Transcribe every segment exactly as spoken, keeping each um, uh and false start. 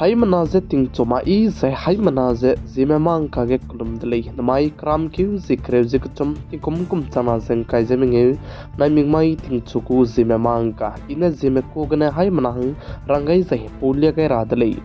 Haimena ze tingchu ma i zai haimena ze Zeme mangka ge kelum de lei. Namai keramkeu ze kereu ze kechum tingkum kum chana ze ngkai ze mengeu, naimik mai tingchu gu Zeme mangka, i ne Zeme ku gene haimena hang rang gai zai pau lia gai ra de lei.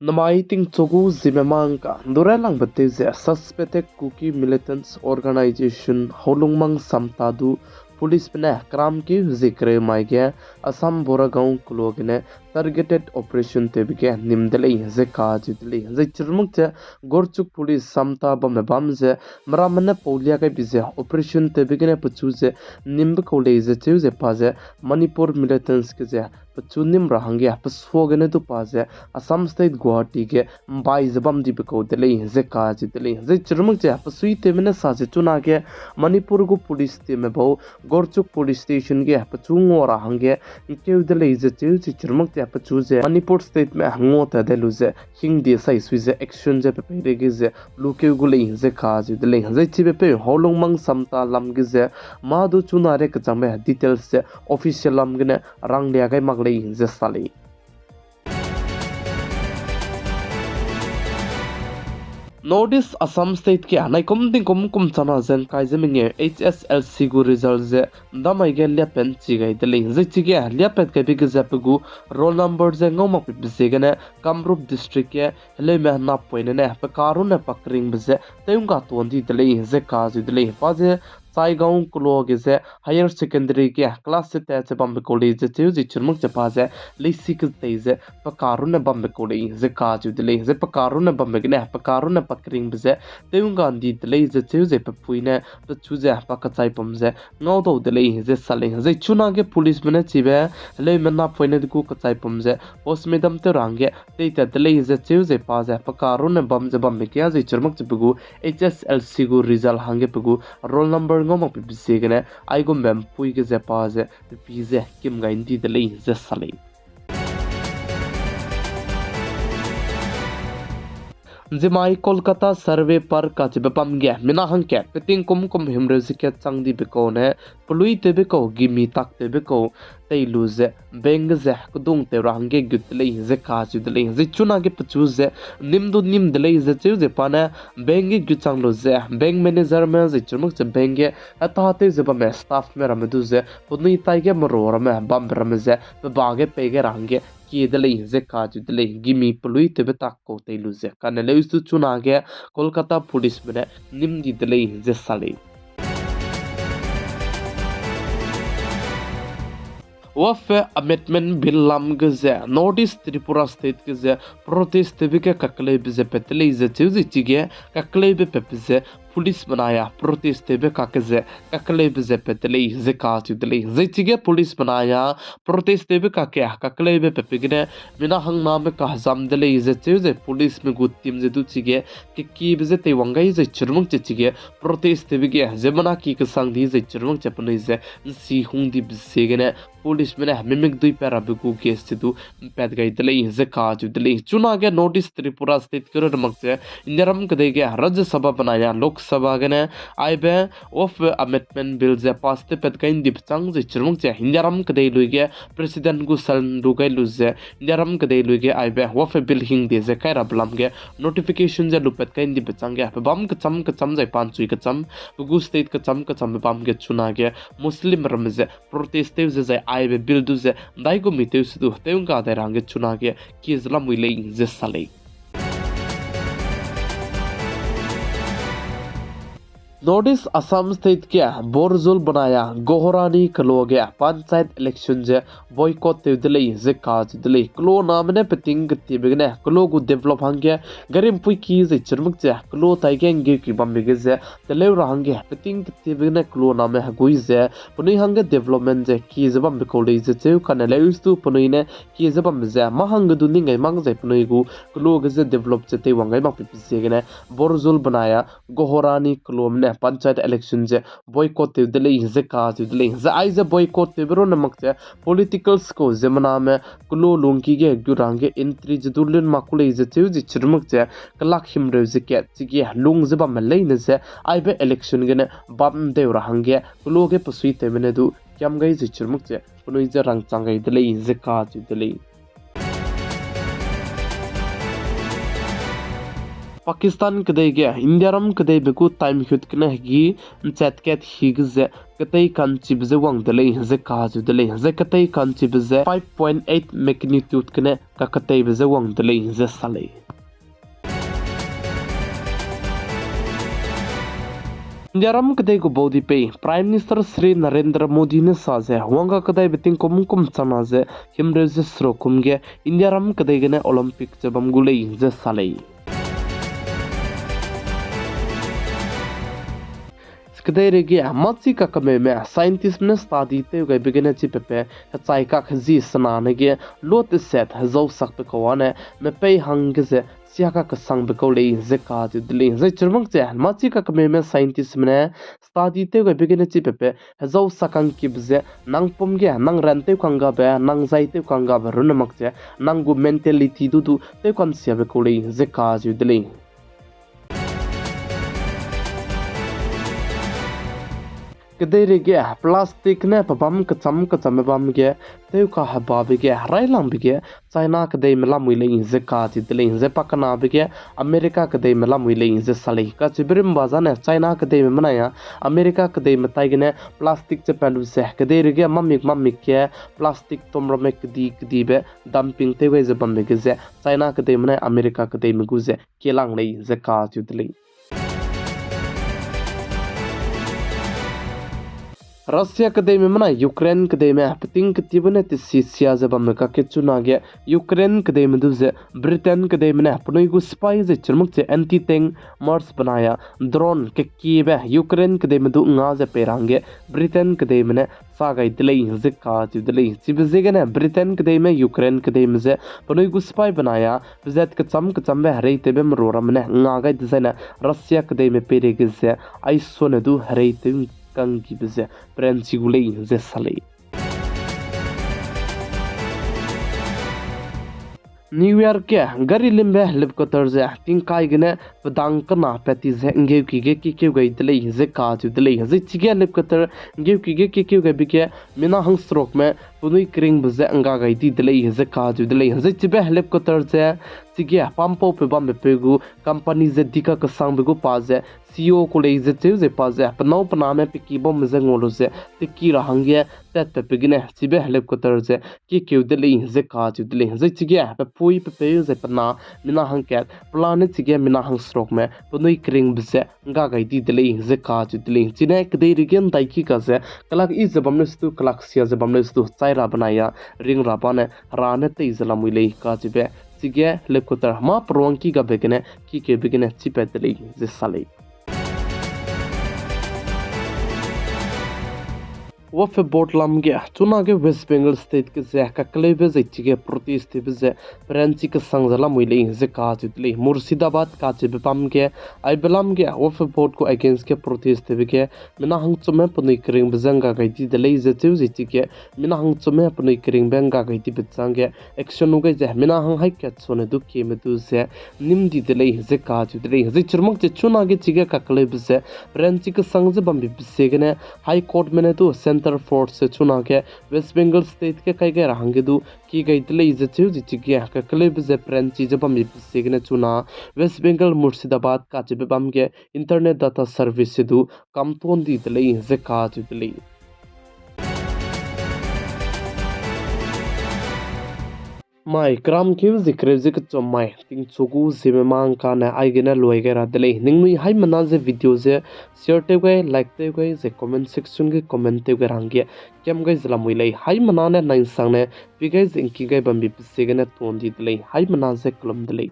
Namai tingchu gu Zeme mangka, dure langbe tew ze suspected Kuki militants organization Haolungmang Samta du policebe ne keramkeu ze kereu mai ge Assam Boragaon keloa gene targeted operation tewbe ge nim de lei ze kacheu de lei. Zai chirmak ze Gorchuk police Samta bamme bam ze meramme ne pau lia gaibe ze operation tewbe gene pechu ze nimbe kau lei ze cheu ze pa ze Manipur militants ge ze pechu nim ra hangge pesua gene du pa ze Assam State Guwahati ge mbai ze bam dibe kau de lei ze kacheu de lei. Zai chirmak ze pesuitewme ne sa ze chunage Manipur gu police tewme bau Gorchuk police station ge pechu ngua ra hangge ngkeu de lei ze cheu ze chirmak ze pechu ze Manipur stateme ngua ta de lu ze hingdie sai sui ze action ze pe peireige ze lukeu gu lei ze kacheu de lei. Zai chibe peu Haolungmang Samta lam ge ze mâ du chunare kechangbe details ze official lam gene ranglia gai mak lei ze sa lei. North East Assam State ge naikum tingkum kum chana ze ngkai ze mengeu H S L C gu result ze ndamai ge liapen chi gai de lei. Zai chige liapat gaibe ge ze pe gu roll number ze ngau makbe ziegene Kamrup District ge heleume napoine ne pe karune pa keringbe ze tew ngga tuan di de lei ze kacheu de lei. Pa ze Saigaon keloa ge ze higher secondary ge class ze tat ze bambe kau lei ze cheu ze chirmak ze pa ze leisi ketei ze pe karune bambe kau lei ze kacheu de lei. Zai pe karune bambe gene pe karune pa keringbe ze tew ngga ndi de lei ze cheu ze pe pui ne pechu ze pa kechaipum ze ngaudau de lei ze sa lei. Zai chunage policeme ne chibe heleume napoine de gu kechaipum ze postmortem tew ra hangge teitat de lei ze cheu ze pa ze pe karune bam ze bambe kia zai chirmak ze pe gu H S L C gu result hangge pe gu roll number ngau makbe ziegene aigumbe mpui ge ze pa ze pepi ze kim gai ndi de lei ze sa lei. Nzimai Kolkata Survey Park kachibe bam ge mina hangkat peting kum kum himreu ze kat chang dibe kau ne pelui tewbe kau gimi tak tewbe kau tei lu ze bank ge ze kedung tew ra hangge gut de lei ze kacheu de lei. Zai chunage pechu ze nim du nim de lei ze cheu ze pa ne bank ge gut chang lu ze bank managerme zai chirmak ze bank ge heta tew ze bamme staffme ramme du ze penui taige merua ramme bambe ramme ze pe ba ge pei gai ra hangge kie de lei ze kacheu de lei. Gimi pelui tewbe tak kau tei lu ze kane leustu chunage Kolkata policeme ne nim di de lei ze sa lei. Waqf Amendment Bill lam ge ze North East Tripura State ge ze protest tewbe ge kakleube ze pat de lei ze cheu ze chige kakleube patbe ze police benai a protest tewbe kakge ze kakleube ze pat de lei ze kacheu de lei. Zai chige police benai a protest tewbe kakge kakleube patbe gene mina hangname kahezam de lei ze cheu ze policeme gu team ze du chige kekiebe ze teiwang gai zai chirmak che chige protest tewbe ge ziemmena ki kesang di zai chirmak che penui ze nsi hung dibe ziegene policeme ne mimik dui pat rabe gu case ze du mpat gai de lei ze kacheu de lei. Chunage North East Tripura State ge ru mak ze Indiaram kedei ge Rajya Sabha benai a Lok Sabha gene aibe Waqf Amendment Bill ze pass tew pat gai ndibe chang zai chirmak che Indiaram kedei lui ge President gu sign lu gai lu ze Indiaram kedei lui ge aibe Waqf Bill hingde ze kai rabe lam ge notification ze lupat gai ndibe chang ge pe bam kecham kecham zai panchui kecham pe gu state kecham kechambe bam ge chunage Muslim ramme ze protest tew ze zai aibe bill du ze ndaigumi tew se du tew ngga dai ra hangge chunage kie ze lamui lei ze sa lei. North East Assam State ge Borjul benai a Gohorani keloa ge panchayat election ze boycott tew de lei ze kacheu de lei. Keloa name ne peting ketiebe gene keloa gu develop hangge garimpui ki zai chirmak che keloa taige nggeuki bambe ge ze teleu ra hangge peting ketiebe gene keloa name hegui ze penui hangge development ze ki ze bambe kau lei ze cheu kane leustu penui ne ki ze bambe ze mâ hangge du ning gai mak zai penui gu keloa ge ze develop ze teiwang gai makbe ziegene Borjul benai a Gohorani keloame ne panchayat election ze boycott tew de lei ze kacheu de lei. Ze aize boycott tewbe rune mak ze politicals kau ziemmename keloa lungki ge gu ra hangge entry ze du lun mak ku lei ze cheu ze chirmak ze kelak himreu ze kat chige lung ze bamme leine ze aibe election gene bam deu ra hangge keloa ge pesuitewme ne du kiam gai ze chirmuk ze penui ze rangchang gai de lei ze kacheu de lei. Pakistan kedei ge India ram kedeibe gu time hut gene hegi nchat kat hi ge ze ketei kanchibe ze wang de lei ze kacheu de lei. Zai ketei kanchibe ze five point eight magnitude gene kaketeibe ze wang de lei ze sa lei. India ram kedei gu baudipeu Prime Minister Shri Narendra Modi ne sa ze, wangga kedeibe tingkum kum chana ze himreu ze seruk kum ge India ram kedei gene Olympic ze bam gu lei ze sa lei. Kedeirei ge machi kakemeume scientistme ne study tew gaibe gene chipepe hechai kak hezi sena ne ge lot set hezau sakbe kau ane mepei hangge ze sia kakesangbe kau lei ze kacheu de lei. Zai chirmak ze machi kakemeume scientistme ne study tew gaibe gene chipepe hezau sakangkibe ze nang pum ge nang ran tew kanggabe, nang zai tew kanggabe runne mak ze nang gu mentality du du tew kansiabe kau lei ze kacheu de lei. Kedeirei ge plastic ne pebâm kecham kechambe bam ge tewkahebabe ge railangbe ge China kedeime lamui lei ze kacheu de lei. Zai pakenabe ge America kedeime lamui lei ze sa lei. Kacheube rimba zane China kedeime menai a America kedeime tai gene plastic ze pat lu ze kedeirei ge mamik mamik ge plastic tom ramme kedi kedibe dumping tew gai ze bambe ge ze China kedeime ne America kedeime gu ze kielang lei ze kacheu de lei. Russia kedeime menai Ukraine kedeime peting ketibe ne tesi sia ze bamme kakge chunage Ukraine kedeime du ze Britain kedeime ne penui gu sipai ze chirmuk ze anti-tank mars benai a drone kekiebe Ukraine kedeime du nga ze pei ra hangge Britain kedeime ne sa gai de lei ze kacheu de lei. Chibe ziegene Britain kedeime Ukraine kedeime ze penui gu sipai benai a pezat kecham kechambe hereitewbe meru ramme ne nga gai dezaine Russia kedeime peireige ze aisone du hereitew kanggibe ze peranchi gu lei ze sa lei. New York ge gari limbe helicopter ze tingkai gene pedang kena pat ti ze nggeuki ge kiekeu gai de lei ze kacheu de lei. Zai chige helicopter nggeuki ge kiekeu gaibe ge mina hangserukme penui keringbe ze ngga gai di de lei ze kacheu de lei. Zai chibe helicopter ze chige pampaupeu bambepeu gu company ze dika kesangbe gu pa ze C E O ku lei ze cheu ze pa ze penâu pename pe ki bam ze ngau lu ze teki ra hangge tatpatbe gene chibe helicopter ze kiekeu de lei ze kacheu de lei. Zai chige pe pui pe peu ze pe na mina hangkat pelane chige mina hangserukme penui keringbe ze ngga gai di de lei ze kacheu de lei. Chine kedeirei ge ndaiki ka ze kelak yi ze bam leu sedu, kelak sia ze bam leu sedu chai ra benai a ring ra bane hera ne tei ze lamui lei kacheube chige helicopter mâ peruangki gabe gene kiekeube gene chipat de lei ze sa lei. Waqf Board lam ge chunage West Bengal State ge ze kakeleube zai chige protest tewbe ze peranchi kesang ze lamui lei ze kacheu de lei. Murshidabad kacheube bam ge aibe lam ge Waqf Board gu against ge protest tewbe ge mina hangchumme penui keringbe ze ngga gai di de lei ze cheu ze chige mina hangchumme penui keringbe ngga gai dibe chângge action lu gai ze mina hang haî kat sone du kieme du ze nîm di de lei ze kacheu de lei. Zai chirmak ze chunage chige kakeleube ze peranchi kesang ze bambe ziegene High Courtme ne du Centre Force ze chunage West Bengal State ge kai gai ra hangge du kie gai de lei ze cheu ze chige kakeleube ze peranchi ze bambe ziegene chuna West Bengal Murshidabad kacheube bam ge internet data service ze du kamton di de lei ze kacheu de lei. Mai, keramkeu ze kereu ze kechum mai, tingchu gu ziemme mâ ngkane aigene luai gai ra de lei. Ningnui haimena ze video ze share tew gai, like tew gai, ze comment section ge comment tew gai ra hangge kiam gai ze lamui lei. Haimena ne nai'nsangne pi gai ze ngki gai bambe ziegene ton di de lei. Haimena ze kelum de lei.